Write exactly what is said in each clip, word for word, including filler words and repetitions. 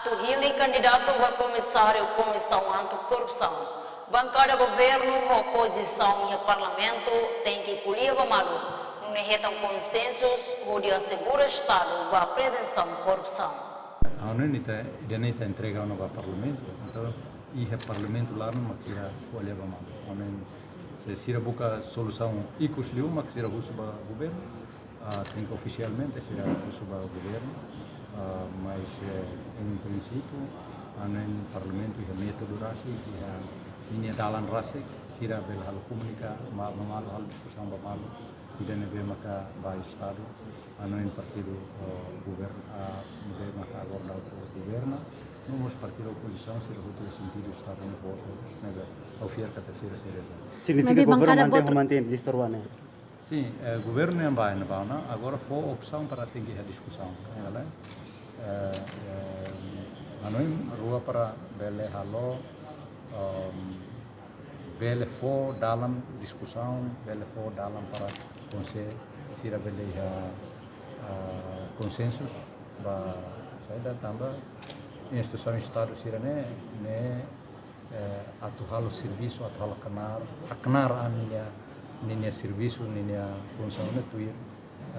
Atu hili kandidatu ba komisáriu Komisaun Anti-Korrupsaun, bankada governu ho opozisaun iha Parlamentu tenke ko'alia ba malu, nune'e hetan konsensu hodi asegura Estadu ba prevensaun korrupsaun. Ha'u hanoin ita, ida-ne'e ita entrega ona ba Parlamentu, entaun iha Parlamentu laran mak sira ko'alia ba malu. Ha'u hanoin se sira buka solusaun ikus liu mak sira husu ba governu, ah, tenke ofisialmente sira husu ba governu, ah, mas, eh, em princípio, ha'u hanoin Parlamentu iha métodu rasik, iha ninia dalan rasik, sira bele halo komunika, ma-, ba malu, halo diskusaun ba malu, ida ne'ebé maka ba Estadu, ha'u hanoin partidu, eh, govern-, ah, ne'ebé maka agora daudaun governa, no mós partidu opozisaun, sira hotu iha sentidu Estadu ne'e boot, ne'ebé ha'u fiar katak sira, sira. Signifika Maibé governu bankada mantein, boot mantein, lista rua ne'e? Sin, eh, governu nian ba ne'ebá ona, agora fó opsaun para tenke iha diskusaun, ya kan? Eh, eh, ha'u hanoin rua para bele halo, ehm, bele fó dalan diskusaun, bele fó dalan para konse-, sira bele iha, ah, konsensu ba saida, tanba instituisaun Estadu sira-ne'e, ne'e, eh, atu halo servisu, atu halo knaar, haknaar an ninia, ninia servisu, ninia funsaun ne'e tuir,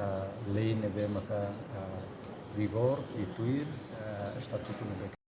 eh, lei ne'ebé maka, eh, vigora i tuir, eh, estatutu ne'ebé